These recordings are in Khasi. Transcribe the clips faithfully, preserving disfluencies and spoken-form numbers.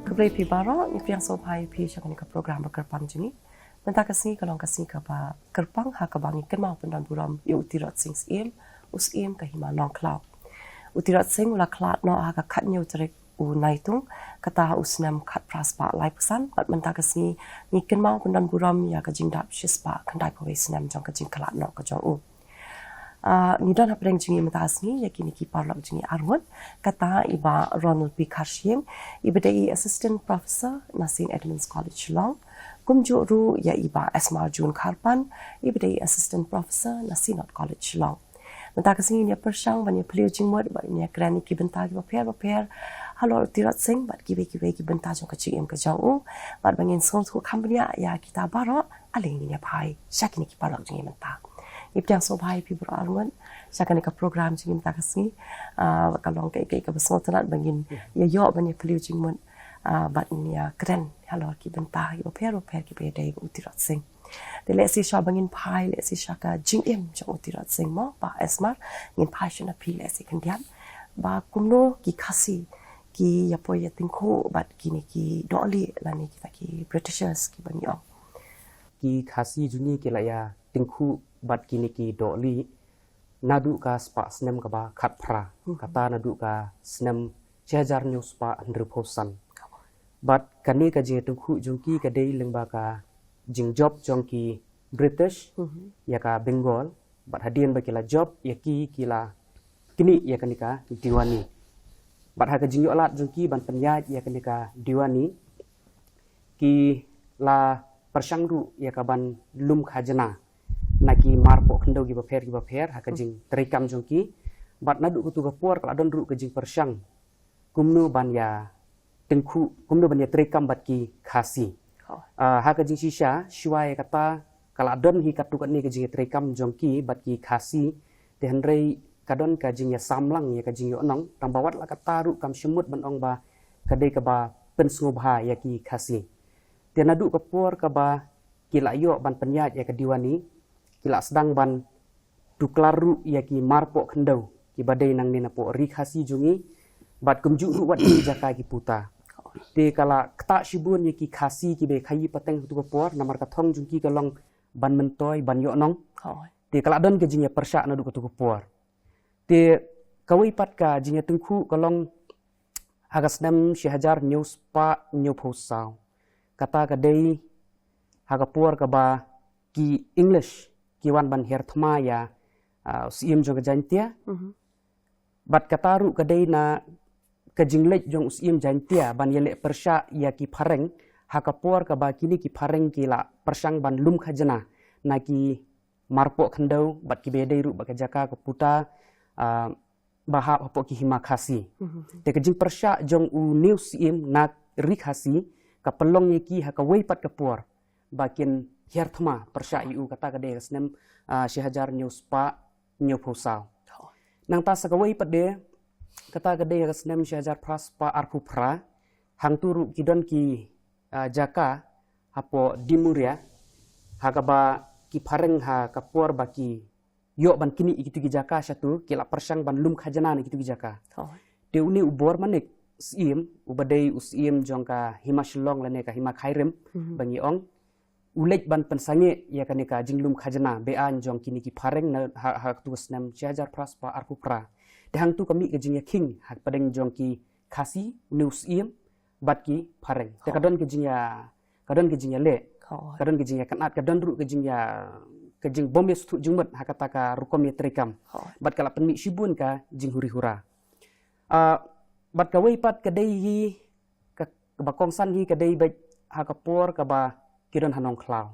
Khublei phi baroh, ngi pdiang sngewbha ïa phi sha kane ka program ba kyrpang jong ngi. Mynta ka sngi ka long ka sngi kaba kyrpang ha kaba ngi kynmaw pyndon burom ïa u Tirot Sing Syiem, u Syiem ka Hima Nongkhlaw. U Tirot Sing u la khlad noh ha ka khathynñiew tarik u Naitung, kata ha u snem khatphra spah laiphew san, bad mynta ka sngi ngi kynmaw pyndon burom ïa ka jingdap shispah khyndaiphew wei snem jong ka jingkhlad noh ka jong u. Ah, ngi don hapdeng jong ngi mynta ka sngi ïa kine ki paralok jong ngi arngut, kata i Bah Ronald P Kharshing, iba dei i Assistant Professor na Saint Edmund's College Shillong, kumjuh ruh ïa i Bah Esmar June Kharpan, iba dei i Assistant Professor na Synod College Shillong. Mynta ka sngi ngin ïa pyrshang ban ïa phylliew jingmut bad ngin ïa kren ïa ki bynta kiba pher bapher halor u Tirot Sing bad kiwei kiwei ki bynta jong ka jingim ka jong u, bad ba ngin sngewthuh kham bniah ïa kita baroh. Ale ngin ïa phai sha kine ki paralok jong ngi mynta. Ngi pdiang sngewbha ïa phi baroh arngut sha kane ka program jong ngi mynta ka sngi. Ah, ka long kaei kaei kaba sngewtynnat ba ngin ïa ïoh ban ïa phylliew jingmut, ah, bad ngin ïa kren halor ki bynta kiba pher bapher kiba ïadei bad u Tirot Sing. Te lehse shuwa ba ngin phai lehse sha ka jingim jong u Tirot Sing mo, Bah Esmar, ngin phai sha na phi lehse khyndiat, ba kumno ki Khasi ki ïa poi ïa tyngkhuh bad kine ki dohlieh lane kita ki Britishers kiba ngi ong. Ki Khasi jong ngi ki la ïa tyngkhuh bad kine ki dohlieh naduh ka spah snem kaba khatphra, kata naduh ka snem shi hajar hynñiew spah hynriewphew san. Bad kane ka jingïatyngkhuh jong ki ka dei lyngba ka jingjop jong ki British ïa ka Bengal, bad hadien ba ki la jop ïa ki, ki la knieh ïa kane ka Diwani. Bad ha ka jingïoh lad jong ki ban pynïaid ïa kane ka Diwani, ki la pyrshang ruh ïa ka ban lum khajna na ki marpoh khyndew kiba pher kiba pher ha ka jingtreikam jong ki. Bad naduh katu ka por ka la don ruh ka jingpyrshang kumno ban ïa tyngkhuh, kumno ban ïa treikam bad ki Khasi. Ah, ha ka jingshisha shuwa ïa kata ka la don hi katto katne ka jingïatreikam jong ki bad ki Khasi. Te hynrei ka don ka jingïasamlang ïa ka jingïohnong, tang ba wat la kata ruh kam shym mut ban ong ba ka dei kaba pynsngewbha ïa ki Khasi. Te naduh ka por kaba ki la ïoh ban pynïaid ïa ka Diwani, ki la sdang ban tuklar ruh ïa ki marpoh khyndew kiba dei nangne napoh ri Khasi jong ngi, bad kumjuh ruh wat ki jaka ki puta. Te ka la ktah shibun ïa ki Khasi kiba khaïi pateng ha katu ka por, namar ka thong jong ki ka long ban myntoi, ban ïohnong. Te ka la don ka jingïapyrshah naduh katu ka por. Te kawei pat ka jingïatyngkhuh ka long ha ka snem shi hajar hynñiew spah hynñiewphew saw. Kata ka dei ha ka por kaba ki English ki wan ban hiar thma ïa, ah, u Syiem jong ka Jaintia. Bad kata ruh ka dei na ka jingleit jong u Syiem Jaintia ban ïaleh pyrshah ïa ki Phareng ha ka por kaba kine ki Phareng ki la pyrshang ban lum khajna na ki marpoh khyndew bad kiba ïadei ruh bad ka jaka ka puta, ah, ba hap hapoh ki Hima Khasi. Te ka jingpyrshah jong une u Syiem na ri Khasi ka pynlong ïa ki ha kawei pat ka por ba kin hiar thma pyrshah ïa u, kata ka dei ha ka snem, ah, shi hajar hynñiew spah hynñiewphew saw. Nangta sa kawei pat de, kata ka dei ha ka snem shi hajar phra spah arphew phra, hangtu ruh ki don ki, ah, jaka hapoh Dimuria, ha kaba ki Phareng ha ka por ba ki ïoh ban knieh ïa kitu ki jaka shatu, ki la pyrshang ban lum khajna na kitu ki jaka. Te une u Bormanik Syiem, uba dei u Syiem jong ka Hima Shillong lane ka Hima Khyrim ba ngi ong, u leit ban pynsangeh ïa kane ka jinglum khajna be-aiñ jong kine ki Phareng na ha, ha katu ka snem shi hajar phra spah arphew phra. Te hangtu ka mih ka jingïakhing hapdeng jong ki Khasi, une u Syiem bad ki Phareng. Te ka don ka jingïa, ka don ka jingïaleh, ka don ka jingïakynad, ka don ruh ka jingïa, ka jingbym ïasngewthuh jingmut ha kata ka rukom ïatreikam. Bad ka la pynmih shibun ka jinghuri hura. Ah, bad kawei pat ka dei hi, ka, kaba kongsan hi ka dei beit ha ka por kaba ki don ha Nongkhlaw.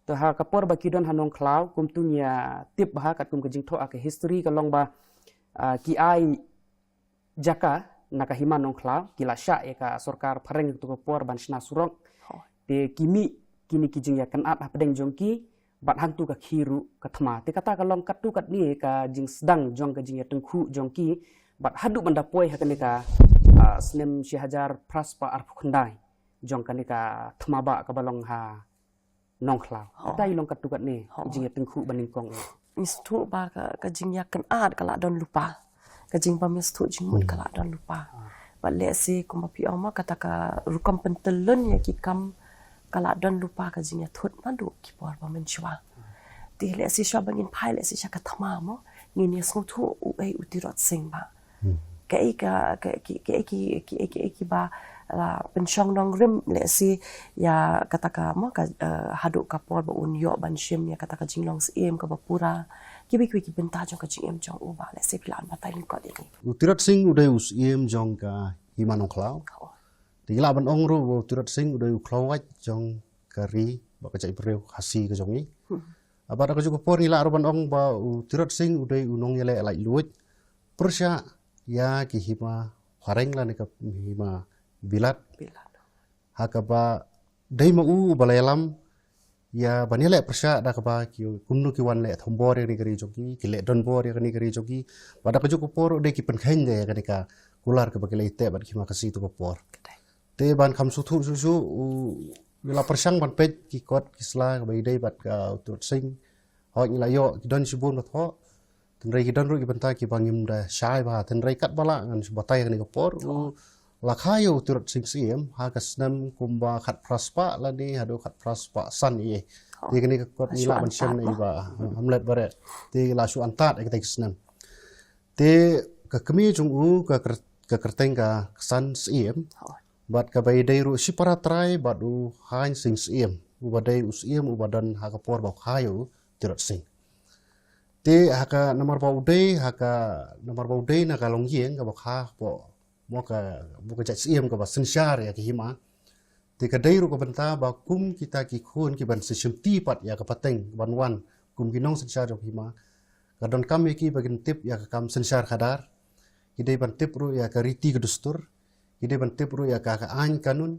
To ha ka por ba ki don ha Nongkhlaw, kumtu ngi ïatip bha katkum ka jingthoh ha ka history ka long ba, ah, ki ai jaka na ka Hima Nongkhlaw, ki la shah ïa ka sorkar Phareng ha katu ka por ban shna surok. Te ki mih kine ki jingïakynad hapdeng jong ki, bad hangtu ka khie ruh ka thma. Te kata ka long katto katne ka jingsdang jong ka jingïatyngkhuh jong ki bad haduh ban da poi ha kane ka, ah, snem shi hajar phra spah arphew khyndai jong kane ka thma ba kaba long ha Nongkhlaw. Kata i long katto katne ka jingïatyngkhuh ba nyngkong. Ngi sngewthuh ba ka, ka jingïakynad ka la don lypa. Ka jingbym sngewthuh jingmut ka la don lypa. Bad lehse kumba phi ong ma kata ka rukom pyntyllun ïa ki kam ka la don lypa ka jingïathut naduh ki por ba mynshuwa. Te lehse shuwa ba ngin phai lehse sha ka thma mo ngin ïa sngewthuh uei u Tirot Sing ba. Kaei ka, ka, ki, kaei ki, ki, ki, ki ba, ah, pynshong nongrim lehse ïa kata ka mo ka, eh, haduh ka por ba un ïoh ban shim ïa kata ka jinglong syiem kaba pura. Kiwei kiwei ki bynta jong ka jingim jong u ba lehse phi lah ban batai lyngkot ïa ngi. U Tirot Sing u dei u syiem jong ka Hima Nongkhlaw. Te ngi lah ban ong ruh ba u Tirot Sing u dei u khlawait jong ka ri bad ka jaitbynriew Khasi ka jong ngi. Bad ha kajuh ka por ngi lah ruh ban ong ba u Tirot Sing u dei u nongïaleh laitluid pyrshah ïa ki hima phareng lane ka hima bilat. Ha kaba dei ma u ba la ïalam ïa ban ïaleh pyrshah da kaba ki kumno ki wan leh thombor ïa kane ka ri jong ki, ki leh donbor ïa kane ka ri jong ki. Bad ha kajuh ka por u dei ki pynkheiñ de ïa kane ka kular kaba ki la ïateh bad ki hima Khasi tu ka por. Te ban kham sngewthuh shuh shuh u la pyrshang ban peit ki kot ki sla kaba ïadei bad ka u Tirot Sing. Hooid ngi la ïoh ki don shibun ba thoh. Tynrai ki don ruh ki bynta kiba ngim da shai bha. Tynrai katba lah ngan shu batai kane ka por u la kha ïa u Tirot Sing syiem ha ka snem kumba khatphra spah lane haduh khatphra spah san ïa. Te kane ka kot ngi lah ban shem na i ba Hamlet Barrett. Te la shu antad ïa kata ka snem. Te ka kmie jong u ka kyr-, ka kyrteng ka Ksan Syiem. Bad kaba ïadei ruh shipara trai bad u Haiñ Sing Syiem uba dei u syiem uba don ha ka por ba u kha ïa u Tirot Sing. Te ha ka namar ba u dei ha ka namar ba u dei na ka longïing kaba kha hapoh mo ka mo ka jait syiem kaba synshar ïa ka hima. Te ka dei ruh ka bynta ba kum kita ki khun kiban sa shimti pat ïa ka pateng ban wan kum ki nongsynshar jong ka hima. Ka donkam ïa ki ba kin tip ïa ka kam synshar khadar. Ki dei ban tip ruh ïa ka riti ka dustur. Ki dei ban tip ruh ïa ka, ka aiñ kanun.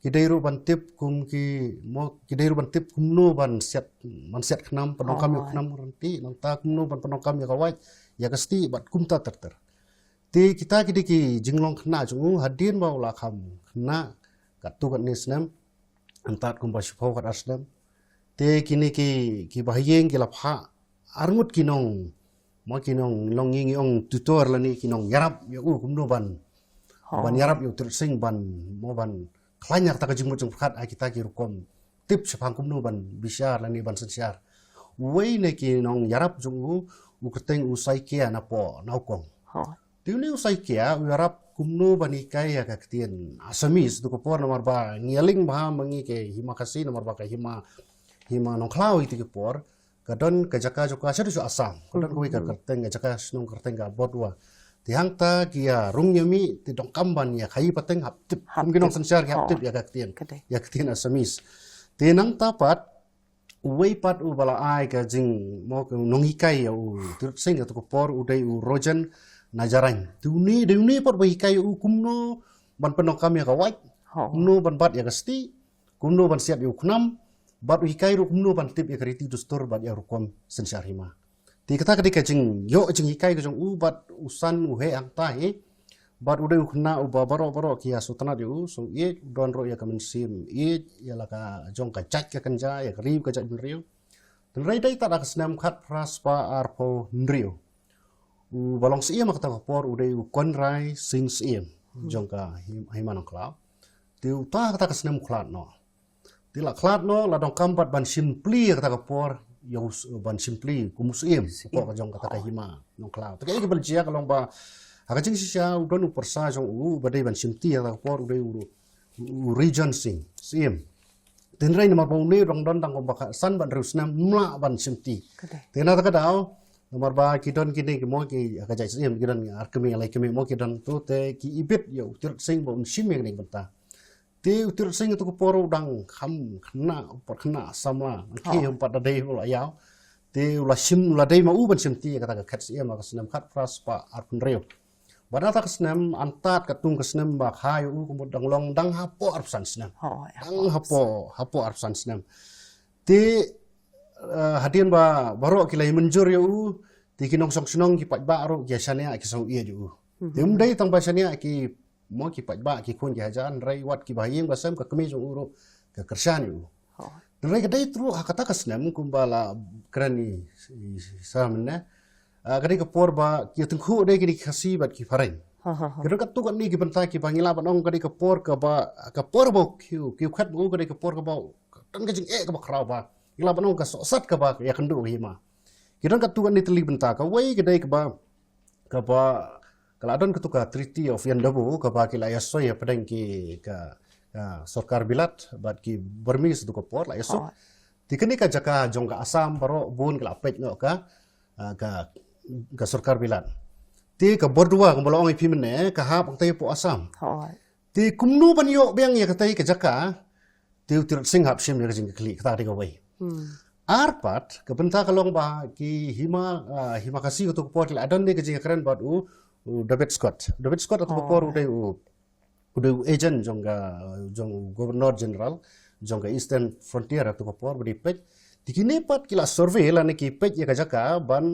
Ki dei ruh ban tip kum ki mo, ki dei ruh ban tip kumno ban siat, ban siat khnam, pyndonkam ïa u khnam ranti, nangta kumno ban pyndonkam ïa ka wait, ïa ka stieh bad kumta ter ter. Te kita ki dei ki jinglong khynnah jong u hadien ba u la kham khynnah katto katne snem. Antad kumba shiphew khatar snem. Te kine ki, kiba ha ïing ki la phah arngut ki nong, mo ki nong, nong ngi ngi ong tutor lane ki nongïarap ïa u kumno ban ban ïarap ïa u Tirot Sing ban mo ban khlaiñ ïa kata ka jingmut jingpyrkhat ha kita ki rukom tip shaphang kumno ban bishar lane ban synshar. Uwei na ki nongïarap jong u u kyrteng u Saikia na po na u kong. Te une u Saikia u ïarap kumno ban hikai ïa ka ktien Assamese tu ka por namar ba ngi ïa link bha ma ngi ka hima Khasi namar ba ka hima, hima Nongkhlaw ïa tu ka por. Ka don ka jaka jong ka sha dei sha Assam. Ka don kawei ka kyrteng ka jaka shnong kyrteng ka Bodwa. Te hangta ki ïa rung ïa mih te donkam ban ïa khaïi pateng hap tip. Kum ki nongsynshar ki hap tip ïa ka ktien. Ïa ka ktien Assamese. Te nangta pat uwei pat uba la ai ka jing mo ka nonghikai ïa u Tirot Sing ïa tu ka por u dei u Rojan Najarain. Te une dei une pat uba hikai ïa u kumno ban pyndonkam ïa ka wait. Kumno ban bat ïa ka stieh. Kumno ban siat ïa u khnam, bad u hikai ruh kumno ban tip ïa ka riti dustur bad ïa rukom synshar hima. Te kata ka dei ka jingïoh jinghikai ka jong u bad u san u heh hangta hi. Bad u dei u khynnah uba baroh baroh ki ïa sngewtynnat ïa u, so ïeit u don ruh ïa ka mynsiem ïeit ïa la ka jong ka jait ka kynja ïa ka ri ka jaitbynriew. Tynrai dei tad ha ka snem khatphra spah arphew hynriew. Uba long syiem ha kata ka por u dei u Konrai Sing Syiem jong ka Him-, Hima Nongkhlaw. Te uta ha kata ka snem u khlad noh. Te la khlad noh la donkam pat ban shim plie ha kata ka por ïa u s-, ban shim plie kum u syiem hapoh ka jong kata ka Hima Nongkhlaw. Te kaei kaba la jia ka long ba ha ka jingshisha u don u pyrsa jong u uba dei ban shim plie ha kata ka por u dei u, u Rijan Sing Syiem. Tynrai namar ba une u dang don tang kumba ka san bad hynriew snem mlah ban shim plie. Te na kata ka daw namar ba ki don kine ki mo ki ha ka jait syiem ki don ar kmie lai kmie mo ki don tu te ki ibit ïa u Tirot Sing ba un shim ïa kine ki bynta. Te u Tirot Sing tu ka por u dang kham khynnah, u pat khynnah samla, ki um pat da dei u la ïaw. Te u la shim, u la dei ma u ban shim plie ïa kata ka khet syiem ha ka snem khatphra spah arphew hynriew. Bad na kata ka snem antad katkum ka snem ba kha ïa u kumba dang long dang hapoh arphew san snem. Dang hapoh, hapoh arphew san snem. Te uh, hadien ba baroh ki la ïa mynjur ïa u, te ki nongshong shnong ki paidbah ruh ki ïa shaniah ki sngewbha ïa u. Te um dei tang ba shaniah ki mo ki paidbah ki khun ki hajar, hynrei wat ki bahaïing bahasem, ka kmie jong u ruh ka kyrshan ïa u. Hynrei ka dei ruh ha kata ka snem kumba la kren i, i, i Sir mynne. Ah, ka dei ka por ba ki ïa tyngkhuh dei kine ki Khasi bad ki phareng. Ki don katto katne ki bynta kiba ngi lah ban ong ka dei ka por kaba, ka por ba u kiew, kiew khat ba u, ka dei ka por kaba ka don ka jingeh kaba khraw ba ngi lah ban ong ka sohsat kaba ïa kynduh ka hima. Ki don katto katne tylli bynta, kawei ka dei kaba, kaba ka la don katto ka Treaty of Yandabo kaba ki la ïa soi hapdeng ki ka, ka sorkar Bilat bad ki Burmese tu ka por la ïa suk. Te kane ka jaka jong ka Assam baroh bun ka la peit noh ka, ah, ka, ka sorkar Bilat. Te ka Bordwa kumba la ong ïa phi mynne ka hap katei hapoh Assam. Te kumno ban ïoh biang ïa katei ka jaka, te u Tirot Sing hap shim ïa ka jingkitkhlieh, kata ka dei kawei. Ar pat ka bynta ka long ba ki hima, ah, hima Khasi katto ka por ki la don dei ka jingïakren bad u, u David Scott. David Scott katto ka por u dei u, u dei u agent jong ka, jong u Governor General jong ka Eastern Frontier katto ka por ba dei peit. Te kine pat ki la survey lane ki peit ïa ka jaka ban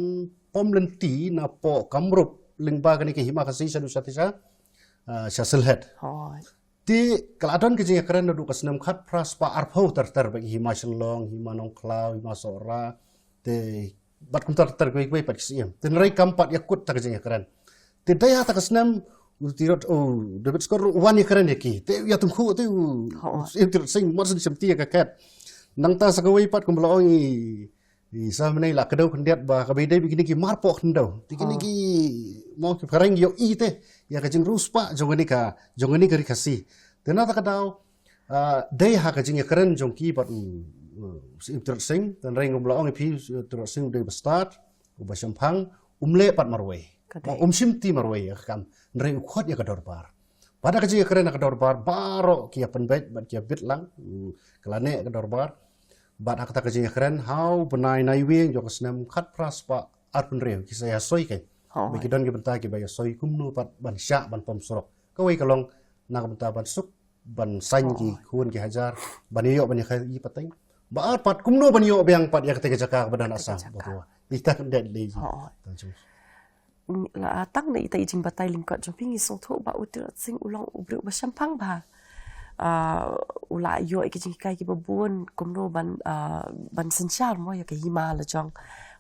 pom lynti napoh Kamrup lyngba kane ka hima Khasi shaduh shatei sha, ah, sha Sylhet. Te ka la don ka jingïakren naduh ka snem khatphra spah arphew ter ter bad ki hima Shillong, hima Nongkhlaw, hima Sohra, te bad kumta ter ter kiwei kiwei pat ki siem. Te hynrei kam pat ïakut ta ka jingïakren. Te dei ha ta ka snem u Tirot, u David Scott ruh u wan ïakren ïa ki. Te u ïa tyngkhuh te u, u Tirot Sing mar syn shim ti ïa ka khet. Nangta sa kawei pat kumba la ong i, i Sir mynne la kdew khyndiat ba kaba ïadei bad kine ki marpoh khyndew. Te kine ki mo ki phareng ïohi te ïa ka jingriewspah jong kane ka, jong kane ka ri Khasi. Te na ta ka daw, ah, dei ha ka jingïakren jong ki bad u, u Syiem Tirot Sing, te hynrei kumba la ong ïa phi, u Tirot Sing u dei ba stad, uba shemphang, um leh pat marwei. Ba um shim ti marwei ïa ka kam, hynrei u khot ïa ka dorbar. Bad ha ka jingïakren ha ka dorbar baroh ki ïa pynbeit bad ki ïa bit lang, u, ka la neh ka dorbar. Bad ha kata ka jingïakren ha u bnai Naiwieng jong ka snem khatphra spah arphew hynriew ki sa ïa soi kein. Ba ki don ki bynta kiba ïa soi kumno pat ban shah ban pom surok. Kawei ka long na ka bynta ban suk ban saiñ ki khun ki hajar, ban ïoh ban ïa khaïi pateng. Ba ar pat kumno ban ïoh biang pat ïa kata ka jaka kaba don Assam. Ita ka dei. La tang na ita i jingbatai lyngkot jong phi ngi sngewthuh ba u Tirot Sing u long u briew uba shemphang bha. Ah, u la ïoh ïa ki jinghikai kiba bun kumno ban, ah, ban synshar mo ïa ka hima la jong.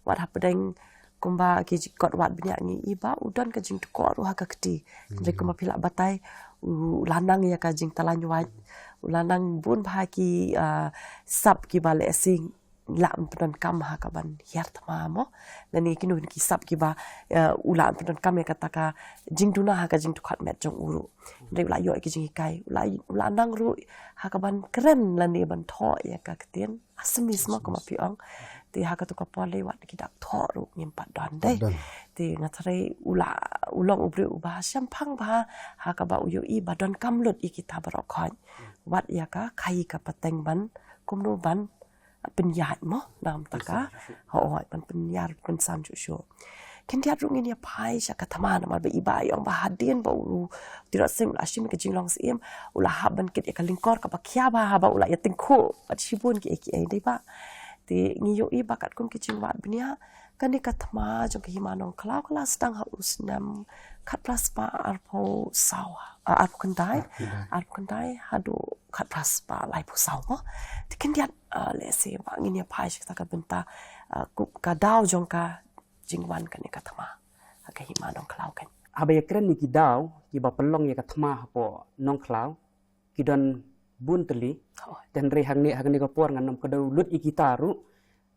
Wat hapdeng kumba ki jingkot wad bniah ngi i ba u don ka jingtkoh ruh ha ka kti. Hynrei kumba phi la batai u la nang ïa ka jingtalaiñ wait. U la nang bun bha ki, ah, sap kiba lehse lah ban pyndonkam ha ka ban hiar thma mo. Lane kino kino ki sap kiba, eh, u lah ban pyndonkam ïa kata ka jingduna ha ka jingdukhat met jong u ruh. Hynrei u la ïoh ïa ki jinghikai, u la, u la nang ruh ha ka ban kren lane ban thoh ïa ka ktien Assamese mo kumba phi ong. Te ha katu ka por lei wat ki dak thoh ruh ngim pat don dei. Te nga tharai u la, u long u briew uba shemphang bha ha kaba u ïohi ba donkam lut ïa kita baroh khoit. Wat ïa ka khaïi ka pateng ban kumno ban pynïaid mo, na ka bynta ka, hooid, ban pynïar pynsan shuh shuh. Khyndiat ruh ngin ïa phai sha ka thma namar ba i Bah i ong ba hadien ba u Tirot Sing u la shim ka jinglong syiem, u la hap ban kit ïa ka lyngkor kaba khia bha haba u la ïa tyngkhuh bad shibun kiei kiei dei Bah. Te ngi ïohi ba katkum ki jingwad bniah kane ka thma jong ka Hima Nongkhlaw ka la sdang ha u snem khatphra spah arphew saw, ah, arphew khyndai, arphew khyndai haduh khatphra spah laiphew saw mo. Te khyndiat, ah, lehse Bah ngin ïa phai sha kata ka bynta, ah, ka daw jong ka jingwan kane ka thma ha ka Hima Nongkhlaw kan. Haba ïa kren ïa ki daw kiba pynlong ïa ka thma hapoh Nongkhlaw, ki don bun tylli. Hooid. Te hynrei hangne ha kane ka por ngan nym kdew lut ïa kita ruh.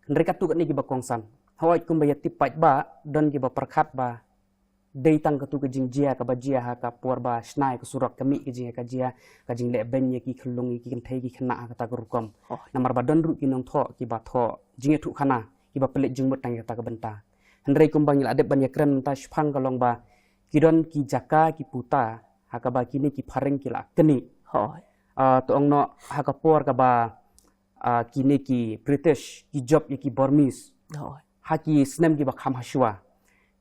Hynrei katto katne kiba kongsan. Hooid, kumba ïa tip paidbah don kiba pyrkhat ba dei tang katu ka jingjia kaba jia ha ka por ba shna ïa ka surok, ka mih ka jingïakajia, ka jingleh beiñ ïa ki khyllung, ïa ki kynthei ki khynnah ha kata ka rukom. Hooid. Namar ba don ruh ki nongthoh kiba thoh jingïathuhkhana kiba pynleit jingmut tang ïa kata ka bynta. Hynrei kumba ngi la dep ban ïa kren mynta, shaphang ka long ba ki don ki jaka ki puta ha kaba kine ki phareng ki la knieh. Hooid. Ah, to ong noh ha ka por kaba, ah, kine ki British ki jop ïa ki Burmese. Hooid. Ha ki snem kiba kham hashwa.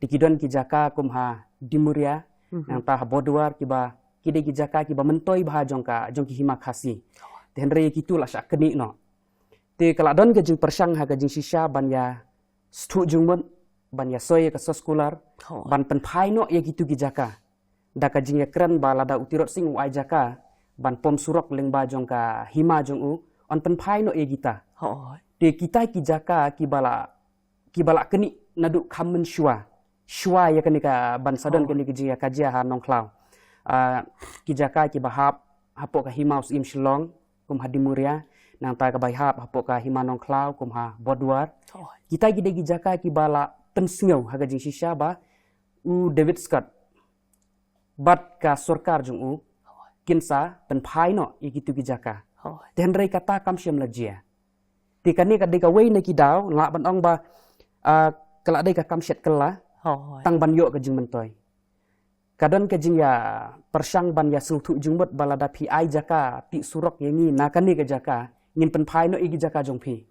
Te ki don ki jaka kum ha Dimuria, mhm, nangta ha Borduar kiba, ki dei ki jaka kiba myntoi bha jong ka, jong ki Hima Khasi. Hooid. Te hynrei ïa kitu la shah knieh noh. Te ka la don ka jingpyrshang ha ka jingshisha ban ïa sngewthuh jingmut, ban ïa soi ïa ka soskular, ban pynphai noh ïa kitu ki jaka. Da ka jingïakren ba lada u Tirot Sing u ai jaka ban pom surok lyngba jong ka hima jong u, yn pynphai noh ïa kita. Te kita ki jaka kiba la, kiba la knieh naduh kham mynshuwa, shuwa ïa kane ka ban sa don kane ka jingïakajia ha Nongkhlaw. Ah, ki jaka kiba hap hapoh ka hima u Syiem Shillong, kum ha Dimuria, nangta kaba hap hapoh ka hima Nongkhlaw, kum ha Borduar. Kita ki dei ki jaka kiba la pynsngew ha ka jingshisha ba u David Scott bad ka sorkar jong u kin sa pynphai noh ïa kitu ki jaka. Te hynrei kata kam shym la jia. Te kane ka dei kawei na ki daw, lah ban ong ba, ah, ka la dei ka kam shet kylla tang ban ïoh ka jingmyntoi. Ka don ka jingïapyrshang ban ïa sngewthuh jingmut ba lada phi ai jaka tih surok ïa ngi na kane ka jaka, ngin pynphai noh ïa ki jaka jong phi.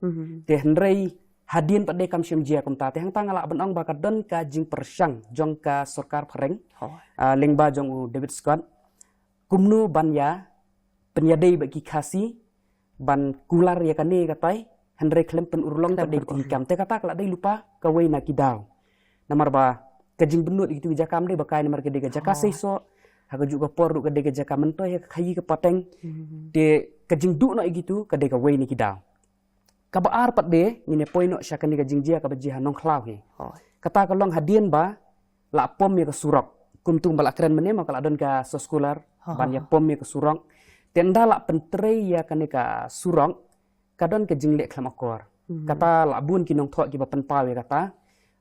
Te hynrei hadien pat de kam shym jia kumta. Te hangta nga lah ban ong ba ka don ka jingpyrshang jong ka sorkar phareng, ah, lyngba jong u David Scott, kumno ban ïa pynïadei bad ki Khasi ban kular ïa kane katai, hynrei khlem pynurlong pat de ki kam. Te kata ka la dei lypa kawei na ki daw. Namar ba ka jingbynnud ïa kitu ki jaka kam dei ba kai, namar ka dei ka jaka seisoh, ha kajuh ka por ruh ka dei ka jaka myntoi ha ka khaïi ka pateng. Te ka jingduh noh ïa kitu ka dei kawei na ki daw. Kaba ar pat de ngin ïa poi noh sha kane ka jingjia kaba jia ha Nongkhlaw hi. Kata ka long hadien ba la pom ïa ka surok. Kumtu ba la kren mynne ma ka la don ka soskular ban ïa pom ïa ka surok. Te ynda la pyntrei ïa kane ka surok, ka don ka jingleh khlem akor. Kata la bun ki nongthoh kiba pynpaw ïa kata,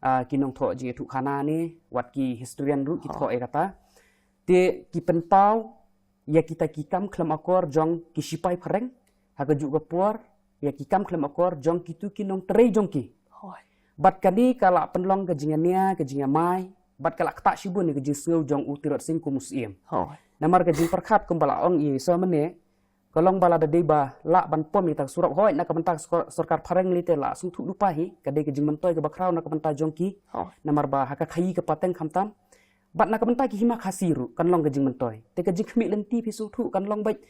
ah, ki nongthoh jingïathuhkhana ne wat ki historian ruh ki thoh ïa kata. Te ki pynpaw ïa kita ki kam khlem akor jong ki shipai phareng, ha kajuh ka por ïa ki kam khlem akor jong kitu ki nongtrei jong ki. Bad kane ka la pynlong ka jingïania, ka jingïamai, bad ka la ktah shibun ïa ka jingsngew jong u Tirot Sing kum u Syiem. Namar ka jingpyrkhat kumba la ong i sa mynne, ka long ba lada dei ba lah ban pom ïa kita ki surok, hooid na ka bynta ka sor-, sorkar phareng lei te la sngewthuh lypa hi, ka dei ka jingmyntoi kaba khraw na ka bynta jong ki. Namar ba ha ka khaïi ka pateng khamtam bad na ka bynta ki hima Khasi ruh kan long ka jingmyntoi. Te ka jingkhmih lynti phi sngewthuh kan long bad,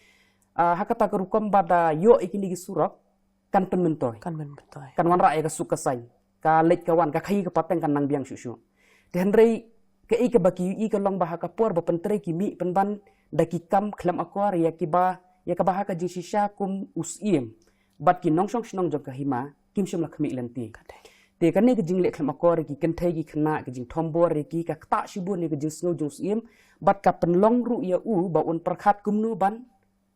ah, ha kata ka rukom ba da ïoh ïa kine ki surok kan pynmyntoi. Kan pynmyntoi. Kan wanrah ïa ka suk ka saiñ. Ka leit ka wan, ka khaïi ka pateng kan nang biang shuh shuh. Te hynrei kaei kaba ki ïohi ka long ba ha ka por ba pyntrei ki mih pynban da ki kam khlem akor ïa kiba, ïa kaba ha ka jingshisha kum u Syiem bad ki nongshong shnong jong ka hima kim shym la khmih lynti. Te kane ka jingleh khlem akor ïa ki kynthei ki khynnah, ka jingthombor ïa ki, ka ktah shibun ïa ka jingsngew jong u Syiem bad ka pynlong ruh ïa u ba un pyrkhat kumno ban